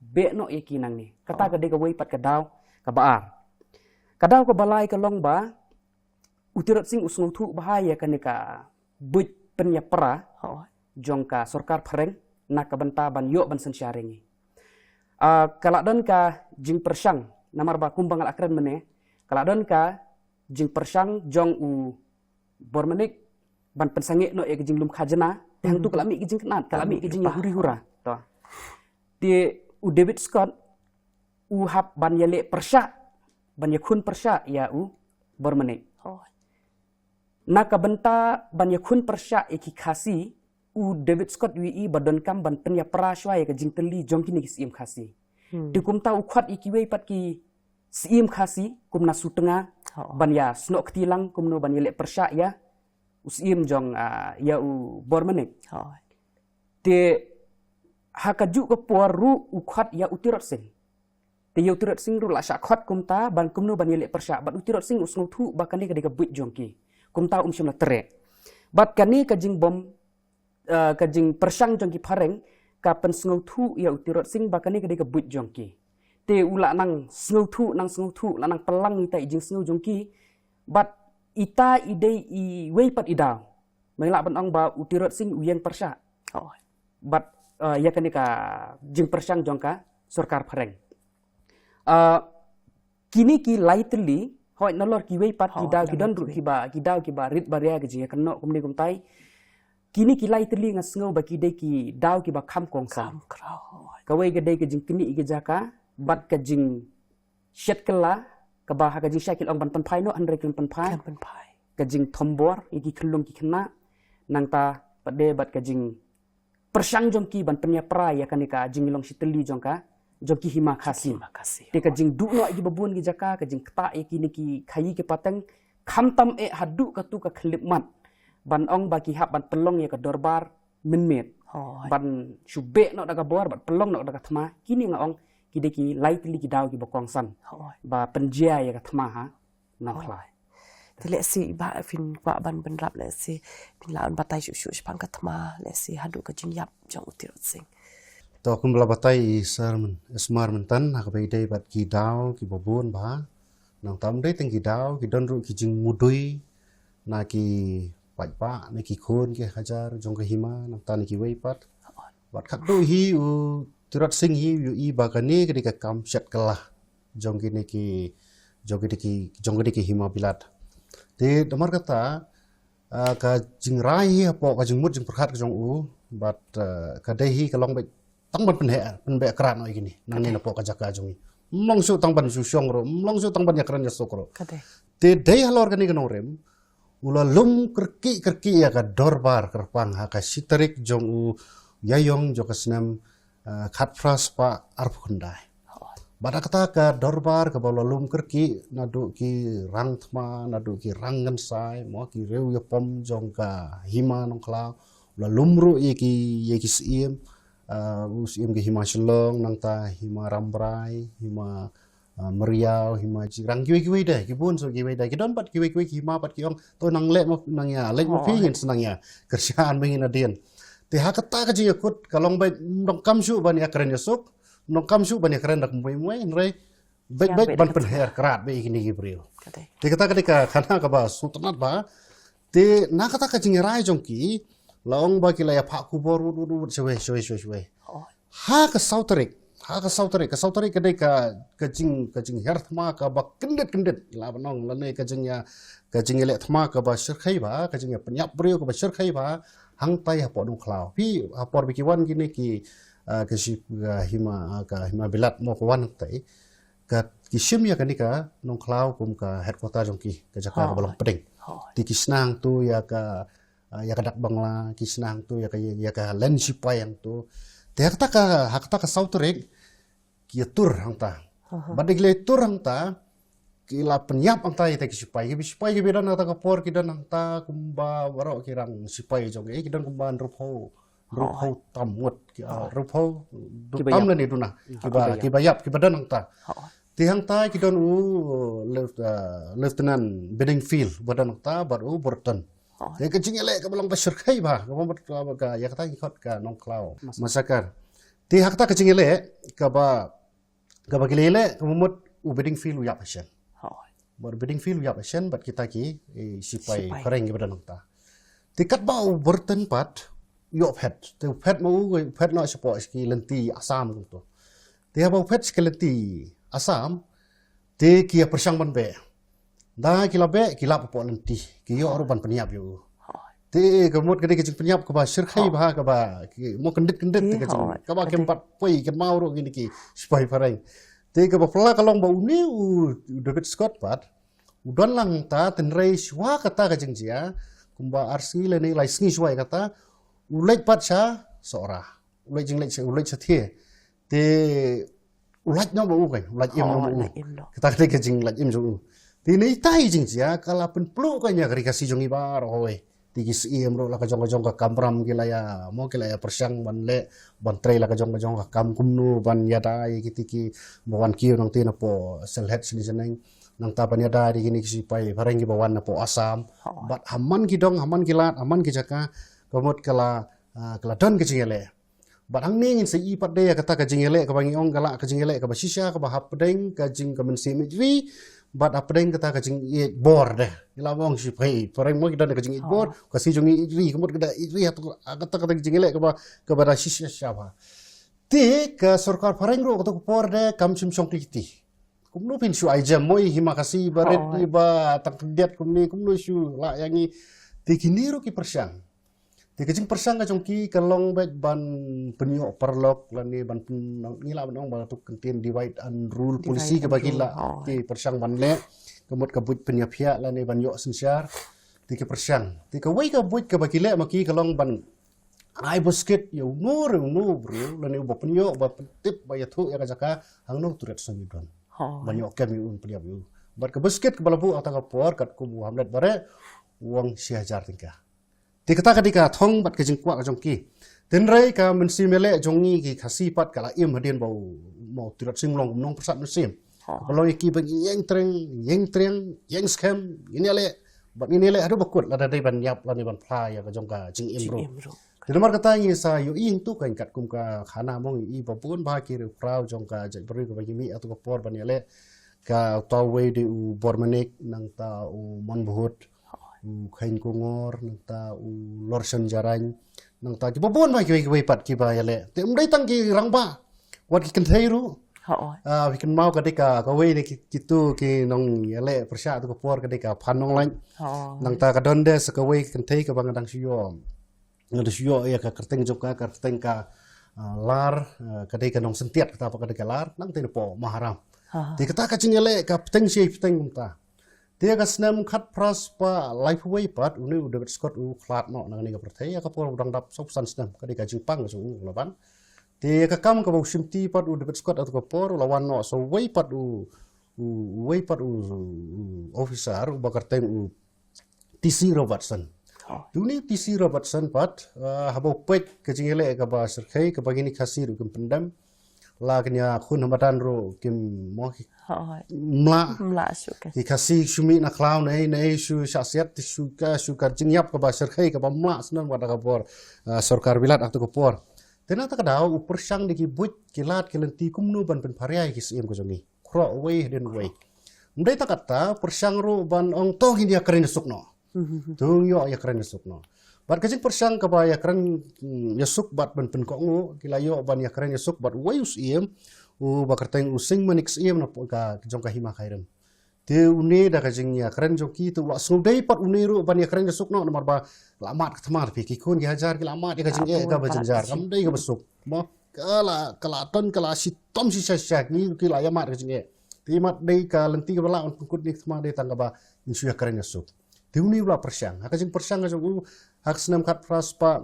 beh noh ïa ki nangne. Kata ka dei kawei pat ka daw kaba ar. Ka daw kaba lai ka long ba u Tirot Sing u sngewthuh bha ïa kane ka buit pynïapra jong ka sorkar phareng na ka bynta ban ïoh ban synshar ïa ngi. Ah, ka la don ka jingpyrshang, namar ba kumba nga la kren mynne, ka la don ka jingpyrshang jong u Bormanik ban pynsangeh noh ïa ka jinglum khajna, te hangtu ka la mih ka jingkynad, ka la mih ka jingïahuri hura. To. Te u David Scott u hap ban ïaleh pyrshah, ban ïakhun pyrshah ïa u Bormanik. Na ka bynta ban ïakhun pyrshah ïa ki Khasi, u David Scott u ïohi ba donkam ban pynïapra shuwa ïa ka jingtylli jong kine ki Syiem Khasi. Te kumta u khot ïa kiwei pat ki Syiem Khasi kum na Sutnga ban ïa snoh kti lang kumno ban ïaleh pyrshah ïa u Syiem jong, ah, ïa u Bormanik. Te ha kajuh ka por ruh u khot ïa u Tirot Sing. Te ïa u Tirot Sing ruh la shah khot kumta ban kumno ban ïaleh pyrshah, bad u Tirot Sing u sngewthuh ba kane ka dei ka buit jong ki. Kumta um shym la treh. Bad kane ka jingbym, eh, ka jingpyrshang jong ki phareng ka pynsngewthuh ïa u Tirot Sing ba kane ka dei ka buit jong ki. Te u la nang sngewthuh, nang sngewthuh, la nang pynlang ïa ita i jingsngew jong ki. Bad ita i dei iwei pat i daw. Mynta lah ban ong ba u Tirot Sing u ïeng pyrshah. Bad, eh, ïa kane ka jingpyrshang jong ka sorkar phareng. Eh, kine ki lai tylli, hooid nalor kiwei pat ki daw ki don ruh kiba, ki daw kiba rit baria ki jingïakynnoh kumne kumtai. Kine ki lai tylli nga sngew ba ki dei ki daw kiba kham kongsan. Kawei ka dei ka jingknieh ïa ka jaka bad ka jing shet kylla, kaba ha ka jingshisha ki la ong ban pynphai noh, hynrei kim pynphai. Ka jingthombor ïa ki khyllung ki khynnah, nangta pat de bad ka jingpyrshang jong ki ban pynïapra ïa kane ka jinglong shitylli jong ka jong ki hima Khasi. Hima Khasi. Te ka jingduh noh ïa ki babun ki jaka, ka jingktah ïa kine ki khaii ki pateng, khamtam eh haduh katu ka khyllipmat ban ong ba ki hap ban pynlong ïa ka dorbar mynmiet. Hooid. Ban shu beh noh da ka bor, ban pynlong noh da ka thma, kine nga ong ki dei ki lai tylli ki daw kiba kongsan. Hooid. Ba pynjia ïa ka thma ha Nongkhlaw. Te lehse ba phin kwah ban bynrap, lehse phin lah ban batai shuh shuh shaphang ka thma, lehse haduh ka jingïap jong u Tirot Sing. To, kumba la batai i Sir myn-, Smar myntan, ha kaba ïadei bad ki daw kiba bun bha. Nangta ym dei tang ki daw, ki don ruh ki jingmudui na ki paidbah, na ki khun ki hajar jong ka hima, nangta na kiwei pat. Bad khatduh hi u Tirot Sing hi u ïohi ba kane ka dei ka kam shet kylla jong kine ki, jong kine ki, jong kine ki hima bilat. Te namar kata, ah, ka jingrai hi hapoh ka jingmut jingpyrkhat ka jong u, bad, ah, ka dei hi ka long beit tang ban pynheh, pynbeh krad noh ïa kine nangne napoh ka jaka jong ngi. Ym long shuh tang ban shu shong ruh, ym long shuh tang ban ïakren ïasuk ruh. Ka dei. Te dei halor kane ka nongrim, u la lum kyrkieh kyrkieh ïa ka dorbar kyrpang ha ka shi tarik jong u Ïaïong jong ka snem, ah, khatphra spah arphew khyndai. Bad ha kata ka dorbar kaba u la lum kyrkieh, naduh ki rang thma, naduh ki rang ngensai, mo, ki riew ïapom jong ka hima Nongkhlaw, u la lum ruh ïa ki, ïa ki syiem, ah, u syiem ka hima Shillong, nangta hima Rambrai, hima, ah, Meriaw, hima Jirang, kiwei kiwei de, ki bun shuh kiwei de, ki don bad kiwei kiwei ki hima bad ki ong, to nang leit mo, nang ïa leit mo phi, ngin sa nang ïa kyrshan bad ngin ïa dien. Te ha kata ka jingïakut ka long beit, ym donkam shuh ban ïakren ïasuk, ym donkam shuh ban ïakren da kumwei kumwei, hynrei beit beit ban pynher krad beit ïa kine ki briew. Ka dei. Te kata ka dei ka khana kaba sngewtynnat bha. Te na kata ka jingïarai jong ki, la ong ba ki la ïa phah khubor wut wut wut shawei shawei shawei shawei. Ha ka saw tarik, ha ka saw tarik, ka saw tarik ka dei ka, ka jing, ka jinghiar thma kaba kyndit kyndit, la ban ong, lane ka jingïa, ka jingïaleh thma kaba shyrkhei bha, ka jingïapynïap briew kaba shyrkhei bha hangtai hapoh Nongkhlaw. Phi, ha por ba ki wan kine ki, ah, ka shi, ka hima, ah, ka hima bilat mo ka wan hangtai, ka, ki shim ïa kane ka Nongkhlaw kum ka headquarter jong ki, ka jaka kaba long pdeng. Te ki shna hangto ïa ka, ah, ïa ka dak bangla, ki shna hangto ïa ka, ïa ka len shipai hangto. Te ha kata ka, ha kata ka saw tarik ki ïatur hangta. Bad da ki la ïatur hangta, ki la pynïap hangta ïa kita ki shipai. Ki shipai kiba don hangta ka por ki don hangta kumba baroh ki rang shipai jong ki, ki don kumba hynriewphew, hynriewphew tam ngut, ki, ah, hynriewphew tam lane duna. Kiba, kiba ïap, kiba don hangta. Te hangta ki don u, Lieu-, ah, Lieutenant Bedingfield ba don hangta bad u Burton. Te ka jingïaleh kaba long ba shyrkhei bha, kaba mut ka, ka, ïa kata ki khot ka Nongkhlaw massacre. Te ha kata ka jingïaleh kaba, kaba ki la ïaleh, kaba mut u Bedingfield u ïap ha shen. Bad u Bedingfield u ïap ha shen bad kita ki, eh, shipai phareng kiba don hangta. Te katba u Burton pat u ïoh phet. Te u phet ma u, u phet noh shapoh sha ki lynti Assam kumto. Te haba u phet sha ki lynti Assam, te ki ïa pyrshang ban beh. Da ki la beh, ki lap hapoh lynti, ki ïoh ruh ban pynïap ïa u. Te ka mut ka dei ka jingpynïap kaba shyrkhei bha, kaba ki mo kyndit kyndit, te ka jing, kaba kem pat poi kynmaw ruh kine ki shipai phareng. Te kaba phylla ka long ba une u David Scott pat u don lang hangta, hynrei shuwa kata ka jingjia, kumba ar sngi lane lai sngi shuwa ïa kata, u leit pat sha Sohra. U leit jingleit sha, u leit sha thiah. Te u lait noh ba u, kan, u lait im noh ba u. Kata ka dei ka jinglait im jong u. Te na ita i jingjia ka la pynpluh, kan, ïa ka Ri Khasi jong ngi baroh kawei. Te ki syiem ruh la ka jong ka jong ka kamram ki la ïa, mo, ki la ïa pyrshang ban leh, ban trei la ka jong ka jong ka kam kumno ban ïada ïa kiti kiba wan kiew nangta napoh Sylhet shane shaneng. Nangta ban ïada ïa kine ki shipai phareng kiba wan napoh Assam. Bad ha man ki dong, ha man ki lad, ha man ki jaka, ka mut ka la, ah, ka la don ka jingïaleh. Bad hangne ngin sa ïohi pat de ïa kata ka jingïaleh kaba ngi ong ka la ka jingïaleh kaba shisha kaba hapdeng ka jing ka mynsiem ïeit ri, bad hapdeng kata ka jingïeit bor de. Ngi la ong shipai phareng mo ki don ka jingïeit bor, ka shi jong ngi ïeit ri, ka mut ka da ïeit ri ha kata, kata ka jingïaleh kaba, kaba da shisha shisha bha. Te ka sorkar phareng ruh kata ka por de kam shym shong kti kti. Kumno phin shu ai jem mo i Hima Khasi ba rit, i ba tang khyndiat kumne, kumno shu lah ïa ngi. Te kine ruh ki pyrshang. Te ka jingpyrshang ka jong ki ka long beit ban pynïoh paralok lane ban pyn-, ngi lah ban ong ba tu kyntien divide and rule policy kaba ki lah ki pyrshang ban leh. Ka mut ka buit pynïaphiah lane ban ïoh synshar. Te ki pyrshang. Te kawei ka buit kaba ki leh ma ki ka long ban ai buskit ïa uno re uno briew lane uba pynïoh ba pyntip ba ïathuh ïa ka jaka hangno u Tirot Sing u don. Ban ïoh kem ïa u, ban pynïap ïa u. Bad ka buskit kaba la buh ha kata ka por katkum u Hamlet Bareh u ong shi hajar tyngka. Te kata ka dei ka thong bad ka jingkwah ka jong ki. Tynrai ka mynsiem ïaleh jong ngi ki Khasi pat ka la im hadien ba u, u Tirot Sing u long u nongpyrsad mynsiem. Ka long ïa ki ba ngi ïeng tyreng, ïeng tyreng, ïeng skhem, ngin ïaleh, bad ngin ïaleh haduh ba kut lada dei ban ïap lane ban phla ïa ka jong ka jingim ruh. Te namar kata ngi sa ïohi hangtu katkum ka khana mo ngi i ba bun bah ki riewkhraw jong ka jaitbynriew kaba ngi mih ha katu ka por ban ïaleh, ka uta uwei dei u Bormanik, nangta u Monbhut, u Kheiñ Kongor, nangta u Lorshan Jarain, nangta kiba bun bah kiwei kiwei pat kiba ïaleh. Te ym dei tang ki rangbah, wat ki kynthei ruh. Ah, phi kynmaw ka dei ka, kawei na ki, kitu ki nongïaleh pyrshah ha katu ka por ka dei ka Phan Nonglait. Nangta ka don de sa kawei ka kynthei kaba nga dang shu ïoh, nga dang shu ïoh ïa ka kyrteng jong ka, ka kyrteng ka, ah, Lar, ah, ka dei ka Nongsyntiat, kata pat ka dei ka Lar, nangta na poh Maharam. Te kata ka jingïaleh ka bteng shi bteng kumta. Te ka snem khatphra spah laiphew wei pat une u David Scott u khlad noh na kane ka pyrthei ha ka por u dang dap sawphew san snem, ka dei ka jingpang ka jong u la ban. Te ka kam kaba u shimti pat u David Scott ha katu ka por u la wan noh sa uwei pat u, u, uwei pat u, u officer uba kyrteng u T C Robertson. Te une u T C Robertson pat, ah, haba u peit ka jingïaleh kaba shyrkhei kaba kine ki Khasi ruh kim pyndem, la kine ki khun ha madan ruh kim mo ki mlah. Ki Khasi shu mih na khlaw ne, ne shu shah siat, te shu ka, shu ka jingïap kaba shyrkhei kaba mlah snem wat ha ka bor, ah, sorkar Bilat ha katu ka por. Te na kata ka daw u pyrshang da ki buit ki lad ki lynti kumno ban pynpharia ïa ki syiem ka jong ngi. Khroh uwei hadien uwei. Ym dei tang kata, pyrshang ruh ban ong to ngin ïakren ïasuk noh. To ngin ïoh ïakren ïasuk noh. Bad ka jingpyrshang kaba ïakren, mm, ïasuk bad ban pynkohnguh, ki la ïoh ban ïakren ïasuk bad uwei u syiem, uba kyrteng u Sing Manik Syiem na poh ka jong ka Hima Khyrim. Te une da ka jingïakren jong ki te u la sngewdei pat une ruh ban ïakren ïasuk noh namar ba la mad ka thma, phi, ki khun ki hajar ki la mad ïa ka jingeh kaba jynjar, kam dei kaba suk. Mo, ka la, ka la ton, ka la shitom shisha shisha, ngi ki la ïa mad ka jingeh. Te mat dei ka lynti kaba lah ban pynkut ne ka thma dei tang kaba ngin shu ïakren ïasuk. Te une u la pyrshang. Ha ka jingpyrshang ka jong u, ha ka snem khatphra spah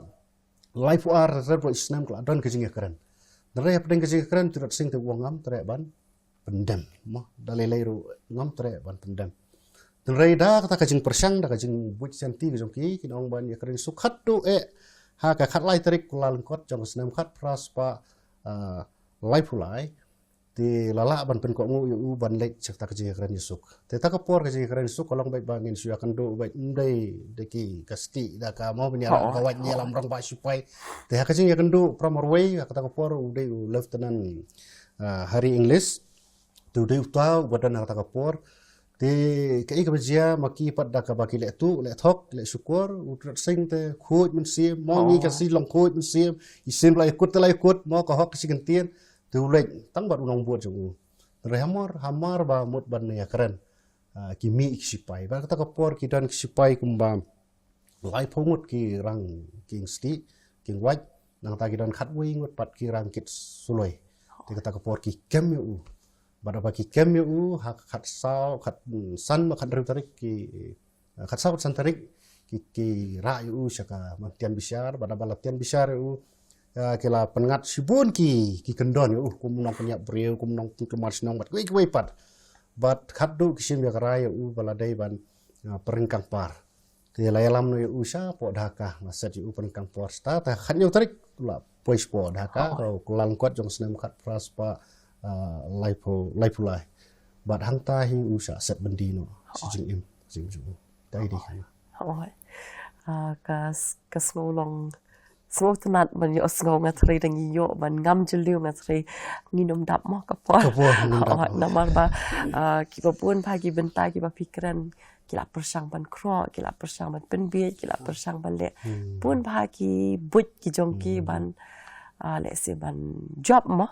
laiphew ar, hynriew phew snem ka la don ka jingïakren. Hynrei hapdeng ka jingïakren u Tirot Sing te u ong ngam treh ban pyndem. Mo, da lei lei ruh ngam treh ban pyndem. Hynrei da kata ka jingpyrshang, da ka jingbuit shanti ka jong ki, kin ong ban ïakren ïasuk haduh eh ha ka khatlai tarik Kyllalyngkot jong ka snem khatphra spah, ah, laiphew lai. Te la lah ban pynkohnguh ïa u ban leit sha kata ka jingïakren ïasuk. Te kata ka por ka jingïakren ïasuk ka long beit ba ngin shu ïakynduh beit, ym dei da ki, ka stieh da ka mo ban ïalam ka wait, ïalam rangbah sipai. Te ha ka jingïakynduh para marwei ha kata ka por u dei u Lieutenant, ah, Harry Inglis. Te u dei uta uba don ha kata ka por. Te kaei kaba jia ma ki pat da kaba ki leh tuh, leh thok, leh shukor, u Tirot Sing te khuid mynsiem, mo ngi ka Khasi long khuid mynsiem, i sim la ïakut te la ïakut, mo ka hok ka shi kyntien, te u leit tang bad u nongbud jong u. Hynrei hamar, hamar ba mut ban ïakren, ah, ki mih ki sipai. Bad kata ka por ki don ki sipai kumba laiphew ngut ki rang kieng stieh, kieng wait, nangta ki don khatwei ngut pat ki rang kit suloi. Te kata ka por ki kem ïa u. Bad haba ki kem ïa u, ha ka khatsaw, khat, mm, san bad khathynriew tarik ki, eh, khatsaw khatsan tarik ki, ki rah ïa u sha ka ban tian bishar, bad haba la tian bishar ïa u, eh, ki la pynngat shibun ki, ki kyndon ïa u, kum nongpynïap briew, kum nongpynkulmar shnong, bad kiwei kiwei pat. Bad khatduh ki shim ïakrai ïa u ba la dei ban, eh, pynryngkang par. Te la ïalam noh ïa u sha poh Dhaka, la set ïa u pynryngkang por sha ta, ha ka khathynñiew tarik u la poi sha poh Dhaka, ka Kyllalyngkot jong ka snem khatphra spah, ah, laiphew, laiphew lai. Bad hangta hi u shah set byndi noh sha jingim, jingim jong u. Te dei kane. Ah, ka s-, ka sngew long, sngewtynnat ban ïohsngew, nga threi da ngi ïoh ban ngam jylliew, nga threi ngin ym dap mo ka por. Ka por ngin ym dap mo. Namar ba, ah, kiba bun bha ki bynta kiba phi kren, ki la pyrshang ban khroh, ki la pyrshang ban pynbiej, ki la pyrshang ban leh bun bha ki buit ki jong ki ban, ah, lehse ban jop mo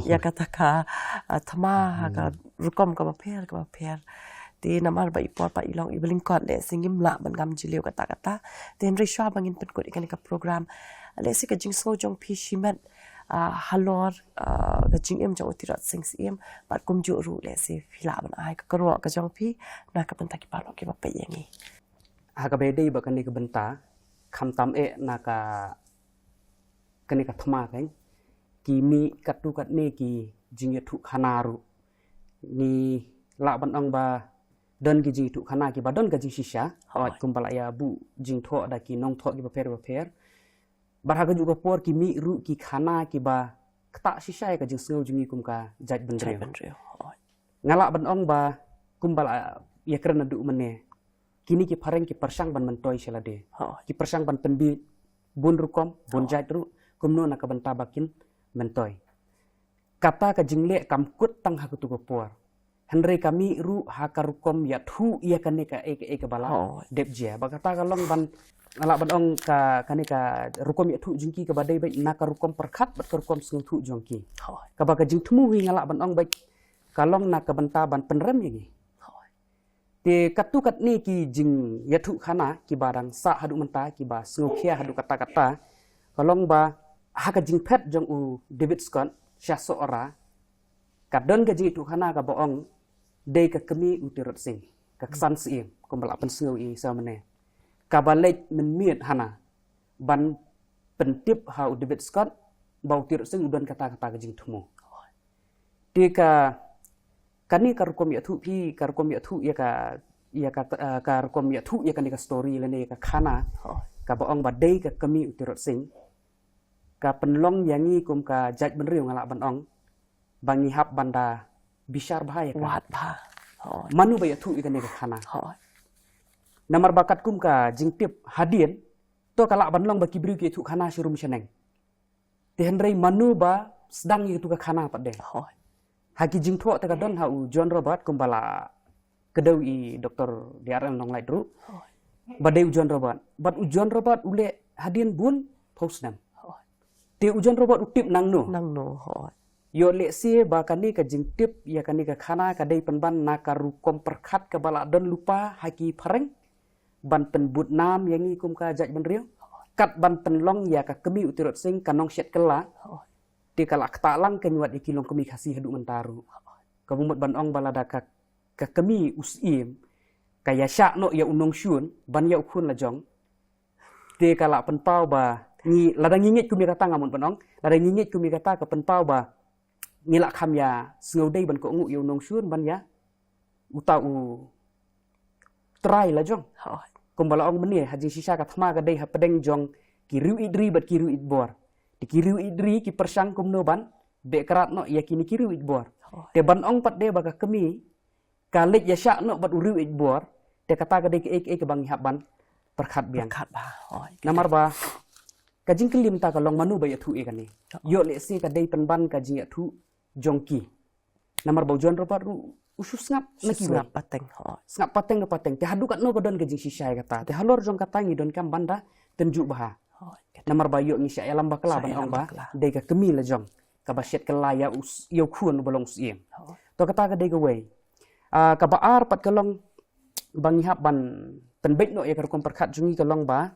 ïa kata ka, ah, thma ha ka rukom kaba pher kaba pher. Te namar ba i por pat i long iba lyngkot, lehse ngim lah ban ngam jylliew katta katta. Te hynrei shuwa ba ngin pynkut ïa kane ka program, lehse ka jingsngew jong phi shimet, ah, halor, ah, ka jingim jong u Tirot Sing Syiem, bad kumjuh ruh lehse phi lah ban ai ka kyrwoh ka jong phi na ka bynta ki paralok kiba peit ïa ngi. Ha kaba ïadei bad kane ka bynta, khamtam eh na ka kane ka thma kein, ki mih katto katne ki jingïathuh khana ruh. Ngi lah ban ong ba don ki jingïathuh khana kiba don ka jingshisha, hooid, kumba la ïa buh jingthoh da ki nongthoh kiba pher bapher. Bad ha kajuh ka por ki mih ruh ki khana kiba ktah shisha ïa ka jingsngew jong ngi kum ka jaitbynriew. Jaitbynriew, hooid. Nga lah ban ong ba kumba la ïakren naduh mynne, kine ki phareng ki pyrshang ban myntoi sha lade. Hooid. Ki pyrshang ban pynbiej bun rukom, bun, hooid, jait ruh, kumno na ka bynta ba kin myntoi. Kata ka jingleh kam kut tang ha kato ka por, hynrei ka mih ruh ha ka rukom ïathuh ïa kane kaei kaei kaba la, hooid, dep jia. Bad kata ka long ban, nga lah ban ong ka, kane ka rukom ïathuh jong ki kaba dei beit na ka rukom pyrkhat bad ka rukom sngewthuh jong ki. Hooid. Kaba ka jingthmu hi nga lah ban ong beit ka long na ka bynta ban pynrem ïa ngi. Hooid. Te katto katne ki jingïathuh khana kiba dang sah haduh mynta, kiba sngewkhia haduh katta katta, ka long ba ha ka jingphet jong u David Scott sha Sohra, ka don ka jingïathuh khana kaba ong dei ka kmie u Tirot Sing, ka ksan Syiem, kumba la pynsngew i sa mynne, kaba leit mynmiet hana ban pyntip ha u David Scott ba u Tirot Sing u don kata kata ka jingthmu. Te ka, kane ka rukom ïathuh phi, ka rukom ïathuh ïa ka, ïa ka, eh, ka rukom ïathuh ïa kane ka story lane ïa ka khana, hooid, kaba ong ba dei ka kmie u Tirot Sing, ka pynlong ïa ngi kum ka jaitbynriew, nga lah ban ong ba ngi hap ban da bishar bha ïa ka. Wad bha. Hooid. Mano ba ïathuh ïa kane ka khana? Hooid. Namar ba katkum ka jingtip hadien, to ka lah ban long ba ki briew ki ïathuh khana sharum shaneng. Te hynrei mano ba sdang ïa kato ka khana pat de? Hooid. Ha ki jingthoh te ka don ha u John Robert, kumba la kdew i Doktor D R L Nonglait ruh, hooid, ba dei u John Robert. Bad u John Robert u leh hadien bun phew snem. Hooid. Te u John Robert u tip nangno? Nangno, hooid. Ïoh lehse ba kane ka jingtip ïa kane ka khana ka dei pynban na ka rukom pyrkhat kaba la don lypa ha ki phareng ban pynbud nam ïa ngi kum ka jaitbynriew, kat ban pynlong ïa ka kmie u Tirot Sing ka nongshet kylla. Hooid. Te ka la ktah lang kein wat ïa ki longkmie Khasi haduh mynta ruh. Kaba mut ban ong ba lada ka, ka kmie u Syiem ka ïashah noh ïa u nongshun ban ïa u khun la jong, te ka la pynpaw ba ngi, lada ngi ngeit kum ïa kata, nga mut ban ong, lada ngi ngeit kum ïa kata, ka pynpaw ba ngi la kham ïa sngewdei ban kohnguh ïa u nongshun ban ïa uta u trai la jong. Hooid. Kumba la ong mynne, ha jingshisha ka thma ka dei hapdeng jong ki riew ïeit ri bad ki riew ïeit bor. Te ki riew ïeit ri ki pyrshang kumno ban beh krad noh ïa kine ki riew ïeit bor. Hooid. Te ban ong pat de ba ka kmie ka leit ïashah noh bad u riew ïeit bor, te kata ka dei kaei kaei kaba ngi hap ban pyrkhat biang. Pyrkhat bha. Hooid. Namar ba ka jingkylli mynta ka long mano ba ïathuh ïa kane. Hooid. Ïoh lehse ka dei pynban ka jingïathuh jong ki. Namar ba u John Robert ruh u shu sngap na kiwei. Sngap pateng, hooid. Sngap pateng da pateng. Te haduh katno ka don ka jingshisha ïa kata. Te halor jong kata ngi donkam ban da tynjuh bha. Hooid. Namar ba ïoh ngi shah ïalam bakla ban ong ba dei ka kmie la jong kaba shet kylla ïa u s-, ïa u khun uba long u Syiem. Hooid. To kata ka dei kawei. Ah, kaba ar pat ka long ba ngi hap ban pynbeit noh ïa ka rukom pyrkhat jong ngi ka long ba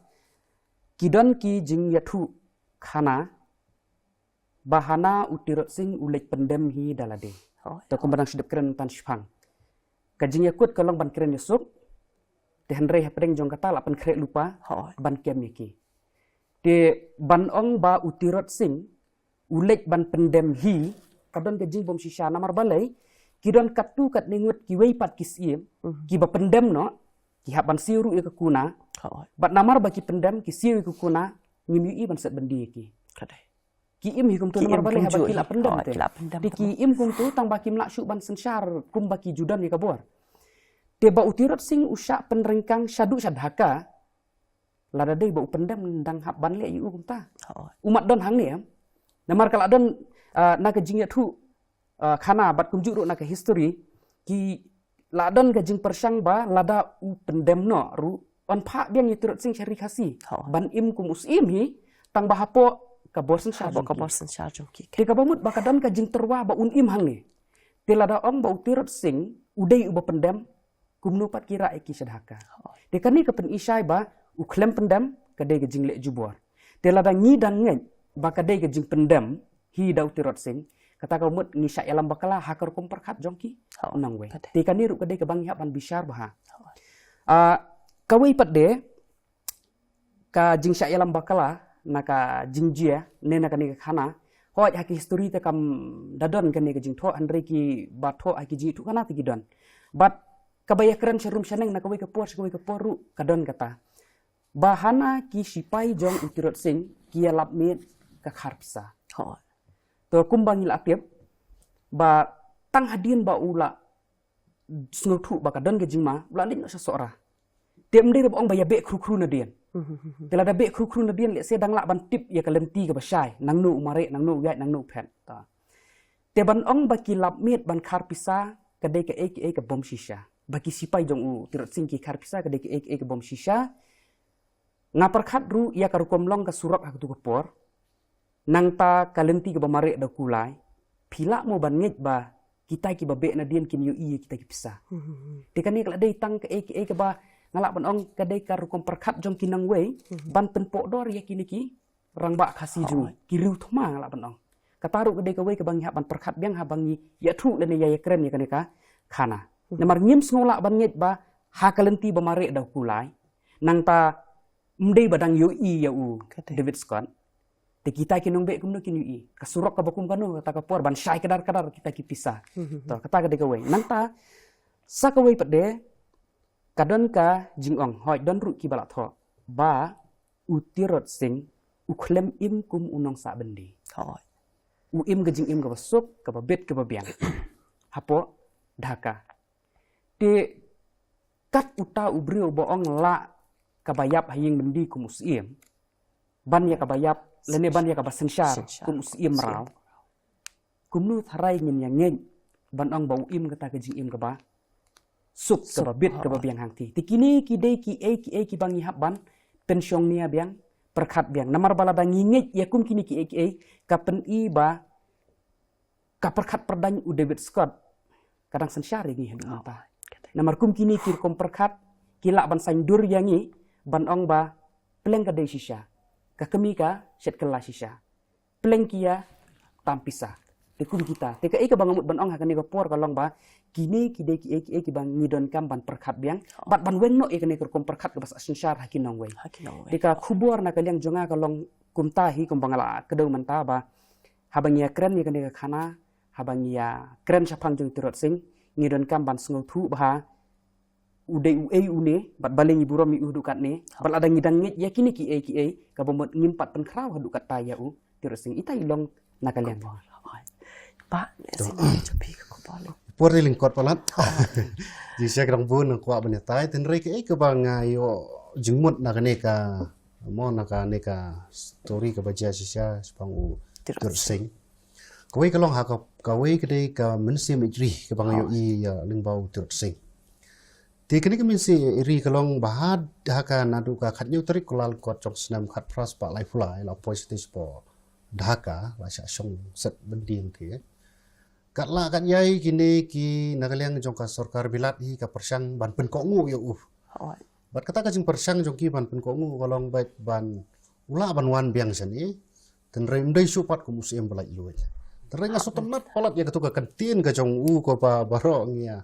ki don ki jingïathuh khana ba hana u Tirot Sing u leit pyndem hi da lade. Hooid. To kumba dang shu dep kren mynta shipang, ka jingïakut ka long ban kren ïasuk, te hynrei hapdeng jong kata la pynkhreh lypa, hooid, ban kem ïa ki. Te ban ong ba u Tirot Sing u leit ban pyndem hi, ka don ka jingbymshisha namar balei ki don katto katne ngut kiwei pat ki Syiem, mhm, kiba pyndem noh, ki hap ban siew ruh ïa ka kuna. Hooid. Bad namar ba ki pyndem, ki siew ïa ka kuna, ngim ïohi ban set byndi ïa ki. Ka dei. Ki im hi kumto namar balei haba ki la pyndem te. Ki la pyndem te. Te ki im kumto tang ba kim lah shuh ban synshar kumba ki ju don ïa ka bor. Te ba u Tirot Sing u shah pynryngkang shaduh sha dhaka, lada dei ba u pyndem dang hap ban leh ïa u kumta. Hooid. U mat don hangne em. Namar ka la don, ah, na ka jingïathuh, ah, khana bad kumjuh ruh na ka history, ki la don ka jingpyrshang ba lada u pyndem noh ruh yn phah biang ïa u Tirot Sing sha ri Khasi. Hooid. Ban im kum u Syiem hi, tang ba hapoh ka bor synshar jong ki. Hapoh ka bor synshar jong ki. Te kaba mut ba ka don ka jingtyrwa ba un im hangne. Te lada ong ba u Tirot Sing u dei uba pyndem, kumno pat ki rah ïa ki sha dhaka. Hooid. Te kane ka pyni shai ba u khlem pyndem ka dei ka jingleh jubor. Te lada ngi dang ngeit ba ka dei ka jingpyndem hi da u Tirot Sing, kata ka mut ngi shah ïalam bakla ha ka rukom pyrkhat jong ki. Hooid. Nangwei. Ka dei. Te kane ruh ka dei kaba ngi hap ban bishar bha. Hooid. Ah, kawei pat de ka jingshah ïalam bakla na ka jingjia ne na kane ka khana. Hooid, ha ki history te kam da don kane ka jingthoh, hynrei kiba thoh ha ki jingithuh khana te ki don. Bad kaba ïakren sharum shaneng na kawei ka por sha kawei ka por ruh ka don kata, ba hana ki sipai jong u Tirot Sing ki ïalap miet ka khar pisa. Hooid. To kumba ngi la tip ba tang hadien ba u la sngewthuh ba ka don ka jingma, u la leit noh sha Sohra. Te ym dei ruh ba ong ba ïa beh khru khru nadien. Te lada beh khru khru nadien, lehse dang lah ban tip ïa ka lynti kaba shai, nangno u mareh, nangno u ïaid, nangno u phet. Ta. Te ban ong ba ki lap miet ban khar pisa, ka dei kaei kaei ka bym shisha. Ba ki sipai jong u Tirot Sing ki khar pisa, ka dei kaei kaei ka bym shisha. Nga pyrkhat ruh ïa ka rukom long ka surok ha katu ka por. Nangta ka lynti kaba mareh da u kulai. Phi lah mo ban ngeit ba kita kiba beh nadien kin ïohi ïa kita ki pisa. Te kane ka la dei tang kaei kaei kaba nga lah ban ong ka dei ka rukom pyrkhat jong ki nongwei ban pynpohdor ïa kine ki rangbah Khasi jong ngi, ki riew thma nga lah ban ong. Kata ruh ka dei kawei kaba ngi hap ban pyrkhat biang haba ngi ïathuh lane ïa ïakren ïa kane ka khana. Namar ngim sngew lah ban ngeit ba ha ka lynti ba mareh da u kulai, nangta ym dei ba dang ïohi ïa u David Scott. Te kita ki nongbeh kumno kin ïohi? Ka surok kaba kum kano kata ka por ban shai kdar kdar kita ki pisa. To, kata ka dei kawei. Nangta sa kawei pat de ka don ka jingong, hooid, don ruh kiba la thoh ba u Tirot Sing u khlem im kum u nongsah byndi. Hooid. U im ka jingim kaba suk, kaba bit, kaba biang hapoh Dhaka. Te kat uta u briew ba ong lah kaba ïap ha ïing byndi kum u syiem, ban ïa kaba ïap lane ban ïa kaba synshar kum u syiem mraw. Kumno tharai ngin ïa ngeit ban ong ba u im kata ka jingim kaba suk, kaba bit, kaba biang hangthie? Te kine ki dei kiei kiei kiba ngi hap ban pynshong nia biang, pyrkhat biang. Namar ba lada ngi ngeit ïa kum kine kiei kiei, ka pyni ba ka pyrkhat pyrdaiñ u David Scott ka dang synshar ïa ngi haduh mynta. Namar kum kine ki rukom pyrkhat ki lah ban saiñdur ïa ngi ban ong ba pleng ka dei shisha, ka kmie ka shet kylla shisha, pleng ki ïa tam pisa. Te kum kita, te kaei kaba nga mut ban ong ha kane ka por ka long ba kine ki dei kiei kiei kiba ngi donkam ban pyrkhat biang bad ban weng noh ïa kane ka rukom pyrkhat kaba sah synshar ha ki nongwei. Te ka khubor na ka liang jong nga ka long kumta hi, kumba nga la kdew mynta ba haba ngi ïa kren ïa kane ka khana, haba ngi ïa kren shaphang jong u Tirot Sing, ngi donkam ban sngewthuh ba ha u dei uei une bad balei ngi burom ïa u haduh katne. Bad lada ngi dang ngeit ïa kine kiei kiei, kaba mut ngim pat pynkhraw haduh katta ïa u Tirot Sing. Ita i long na ka liang. Ba, sini cupi ke kepala. Por ri lyngkot palat. Jingshisha ka dang bun nga kwah ban ïatai, hynrei kaei kaba nga ïoh jingmut na kane ka, mo, na kane ka story kaba jia shisha shaphang u Tirot Sing. Kawei ka long ha ka, kawei ka dei ka mynsiem ïeit ri kaba nga ïohi ïa lyngba u Tirot Sing. Te kane ka mynsiem ïeit ri ka long ba ha Dhaka naduh ka khathynñiew tarik Kyllalyngkot jong u snem khatphra spah laiphew lai la poi shatei shapoh Dhaka, la shah shong set byndi te. Katba la kat ïai kine ki na ka liang jong ka sorkar Bilat hi ka pyrshang ban pynkohnguh ïa u. Bad kata ka jingpyrshang jong ki ban pynkohnguh ka long beit ban u lah ban wan biang shane. Hynrei ym dei shuh pat kum u syiem ba laitluid. Hynrei nga sngewtynnat palat ïa katu ka kyntien ka jong u kaba baroh ngi ïa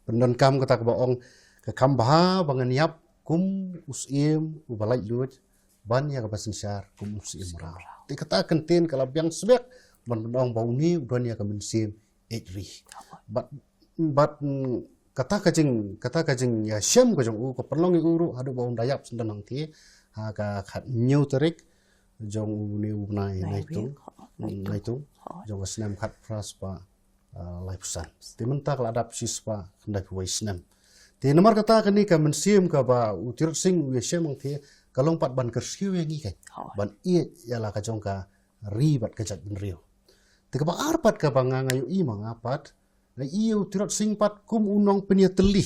pyndonkam, kata kaba ong, ka kham bha ba ngan ïap kum u syiem uba laitluid ban ïa kaba synshar kum u syiem mraw. Te kata ka kyntien ka la biang sbek ban pyndonkam ba une u don ïa ka mynsiem ïeit ri. Bad, bad, mm, kata ka jing, kata ka jingïashem ka jong u ka pynlong ïa u ruh haduh ba un da ïap syndon hangthie ha ka khathynñiew tarik jong une u bnai Naitung. Naitung. Jong ka snem khatphra spah ah, laiphew san. Te mynta ka la dap shispah khyndaiphew wei snem. Te namar kata kane ka mynsiem kaba u Tirot Sing u ïashem hangthie ka long pat ban kyrsiew ïa ngi, kan, ban ïeit ïa la ka jong ka ri bad ka jaitbynriew. Te kaba ar pat kaba nga, nga ïohi ma nga pat, nga ïohi ïa u Tirot Sing pat kum u nongpynïatylli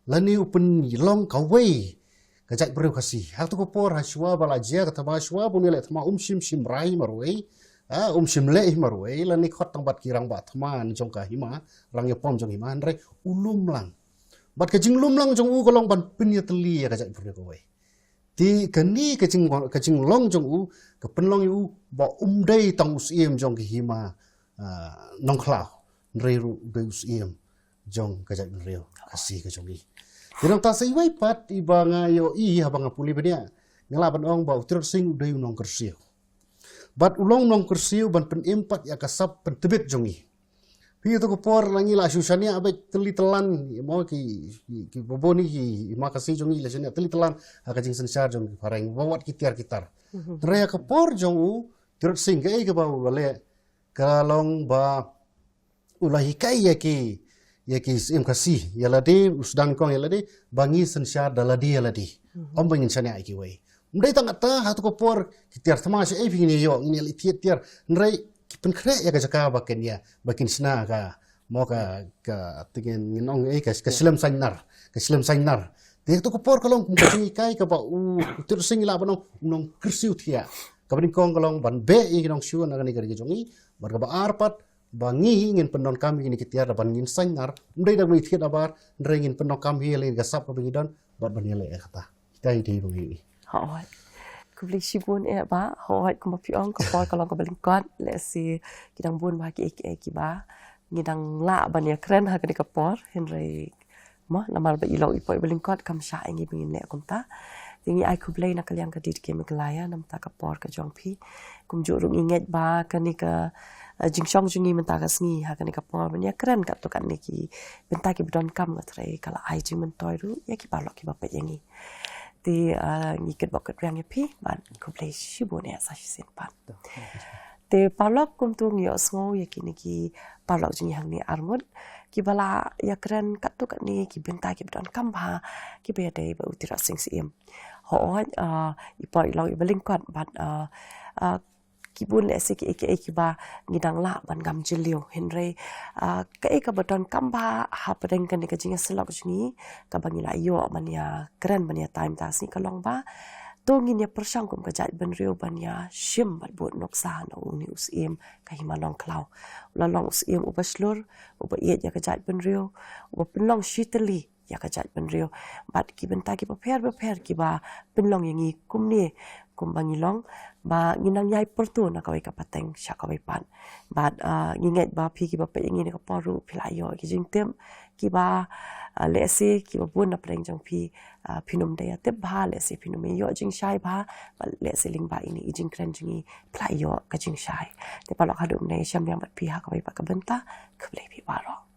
lane u pynlong kawei ka jaitbynriew Khasi. Ha katu ka por, ha shuwa ba la jia ka thma, shuwa ba une u leh thma, um shym shim rai marwei, ah, um shym leh marwei lane khot tang bad ki rangbah thma jong ka hima, rangïapom jong hima, hynrei u lum lang. Bad ka jinglum lang jong u ka long ban pynïatylli ïa ka jaitbynriew kawei. Te kane ka jing, ka jinglong jong u ka pynlong ïa u ba um dei tang u syiem jong ka hima, ah, Nongkhlaw, hynrei ruh u dei u syiem jong ka jaitbynriew Khasi ka jong ngi. Te nangta sa iwei pat iba nga ïohi haba nga pule bniah, nga lah ban ong ba u Tirot Sing u dei u nongkyrsiew. Bad u long nongkyrsiew ban pynim pat ïa ka sap pyntbit jong ngi. Phi, ïa tu ka por la ngi la shu shaniah beit tylli tyllan, mo, ki, ki, ki babun ki, ki Khasi jong ngi la shaniah tylli tyllan ha ka jingsynshar jong ki phareng, ba wat ki tiar ki tar. Hynrei ha ka por jong u Tirot Sing, kaei kaba u la leh, ka long ba u la hikai ïa ki, ïa ki Syiem Khasi ïa lade, u sdang kong ïa lade, ba ngi synshar da lade ïa lade. Ym ba ngin shaniah ïa kiwei. Ym dei tang katta, ha tu ka por ki tiar thma shaei phi ngin ïoh, ngin ïa leit thied tiar. Hynrei ki pynkhreh ïa ka jaka ba kin ïa, ba kin shna ka, mo, ka, ka, te ngin, ngin ong ei, ka, ka shlem saiñ nar, ka shlem saiñ nar. Te ha tu ka por ka long kum ka jinghikai kaba u, u Tirot Sing i lah ban ong u nongkyrsiew thiah. Kaba nyngkong ka long ban beh ïa ki nongshun na kane ka ri ka jong ngi. Bad kaba ar pat, ba ngi hi ngin pyndonkam ïa kine ki tiar da ban ngin saiñ nar, ym dei da ban ïa thied nabar, hynrei ngin pyndonkam hi ïa lade ka sap kaba ngi don, bad ban ïaleh ïa kata. Kita hi dei ba ngi. Hooid. Khublei shibun eh Bah, hooid kumba phi ong ka por ka long kaba lyngkot, lehse ki dang bun bha kiei kiei kiba ngi dang lah ban ïakren ha kane ka por, hynrei mo, namar ba i long i poi ba lyngkot kam shah ïa ngi ba ngin leh kumta. Te ngi ai khublei na ka liang ka D D K Meghalaya namar ka por ka jong phi. Kumjuh ruh ngi ngeit ba kane ka, eh, jingshong jong ngi mynta ka sngi ha kane ka por ban ïakren katto katne ki bynta kiba donkam, nga tharai ka la ai jingmyntoi ruh ïa ki paralok kiba peit ïa ngi. Te, eh, ngi kyrpad kyrpad ïa phi bad khublei shibun eh sa shisien pat. Te paralok, kumta ngi ïohsngew ïa kine ki paralok jong ngi hangne arngut kiba la ïakren katto katne ki bynta kiba donkam bha kiba ïadei bad u Tirot Sing Syiem. Hooid, ah, i poi i long iba lyngkot bad, ah, ah, ki bun lehse kiei kiei kiba ngi dang lah ban ngam jylliew, hynrei, ah, kaei kaba donkam bha hapdeng kane ka jingïasyllok jong ngi kaba ngi la ïoh ban ïakren ban ïatai mynta ka sngi ka long ba to ngin ïa pyrshang kum ka jaitbynriew ban ïa shim bad bud nuksa na une u syiem ka Hima Nongkhlaw. U la long u syiem uba shlur, uba ïeit ïa ka jaitbynriew, uba pynlong shitylli ïa ka jaitbynriew. Bad ki bynta kiba pher ba pher kiba pynlong ïa ngi kumne kumba ngi long, ba ngin nang ïai pyrto na kawei ka pateng sha kawei pat. Bad, ah, ngi ngeit ba phi kiba peit ïa ngi na ka por ruh phi la ïoh ki jingtip kiba, ah, lehse kiba bun na pdeng jong phi, ah, phin ym da ïa tip bha, lehse phin ym ïoh jingshai bha, bad lehse lyngba ine i jingkren jong ngi phi la ïoh ka jingshai. Te paralok, haduh mynne shem biang bad phi ha kawei pat ka bynta. Khublei phi baroh.